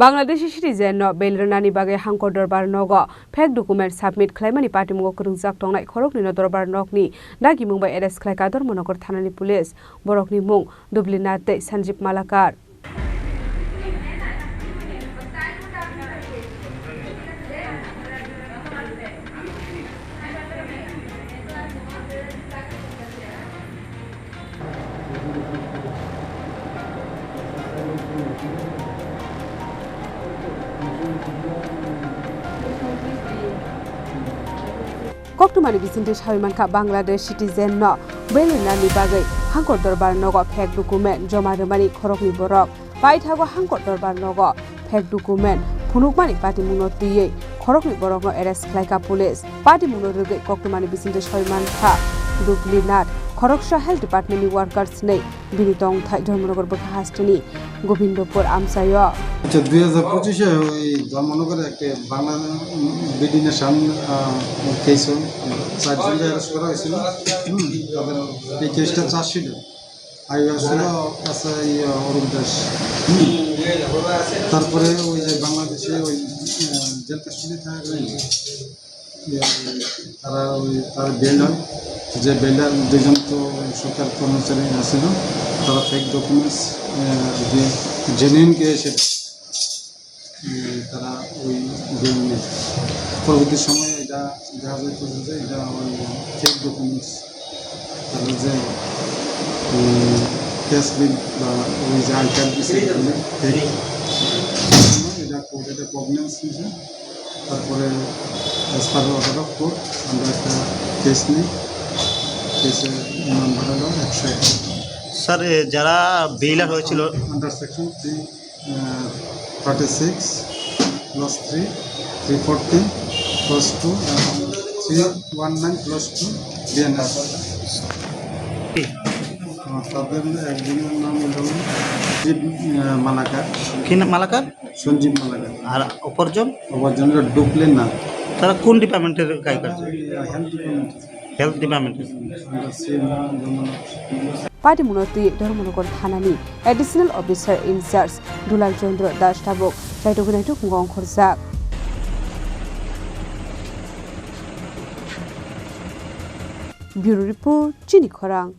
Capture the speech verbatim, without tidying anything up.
Bangladeshi citizen no bail rwnani bagwi Hangkor Dorbar nogo fake document submit khlaimani patimungo kwrwngjak tongnai khoroknwi no Dorbar nokni dagimung bai arrest khlaikha Dharmanagar thanani police. Borokni mung Dubli Nath tei Sanjeev Malakar. Koktwmani bisingtwi sawi mankha Bangladesh citizen no bail rwnani bagwi Hangkor Dorbar nogo fake document joma rwmani khoroknwi borok. Paithago Hangkor Dorbar nogo fake document phunukmani patimungno twiwi khoroknwi borokno arrest khlaikha police. Patimungno rwgwi koktwmani bisingtwi sawi mankha Dubli Nath, khoroksa health department ni workers ni bini tongthai Dharmanagar bwkha hasteni Gobindopur amchaio. আচ্ছা, দুই হাজার পঁচিশে ওই ধর্মনগরে একটা বাংলা, উম, BD nation, আহ, কেস হয়। চারজনকে অ্যারেস্ট করা হয়েছিল। হুম, তাদের এই কেসটা চার্জশিট হয়। আইওএস ছিল, আছে, ইয়ে, অরূপ দাস। হুম। তারপরে ওই যে বাংলাদেশে ওই, আহ, জেল কাস্টডি থাকাকালীন, ইয়ে, তারা ওই, তার বেল হয়। যে বেলটা দুইজন তো সরকার কর্মচারী আছিল, তারা ফেক ডকুমেন্টস, আহ, দিয়ে জেনুইন কেস, উম, তারা ওই বেল নেয়। পরবর্তী সময়ে এটা দেখা যায়, বোঝা যায় এটা ওই ফেক ডকুমেন্টস। তারপরে যে, উম, ক্যাশ বিল বা ওই যে আই কার্ড দিছে, এগুলো ফেক। এটা কোর্ট, এটা কগনিজেন্স নিছে। তারপরে as per order of court আমরা একটা কেস নিই। কেসের নাম্বার হলো একশো এক। স্যার, এ, যারা বেইলার হয়েছিল under section three thirty six, clause three, three forty, clause two এবং three one nine, clause two BNS. কি? আহ, তাদের একজনের নাম হলো সঞ্জীব, আহ, মালাকার। কি নাম? মালাকার? সঞ্জীব মালাকার। আর অপরজন? অপরজন হলো ডুবলে না। তারা কোন ডিপার্টমেন্টের কাজ করছে? Health department. Health department. Under C M, Dharmanagar. Patimungno twi Dharmanagar thanani additional officer in charge Dulal Chandra Das tabuk chaitugwi naituk wngkha ongkhorjak. Bureau Report, Chini Khorang.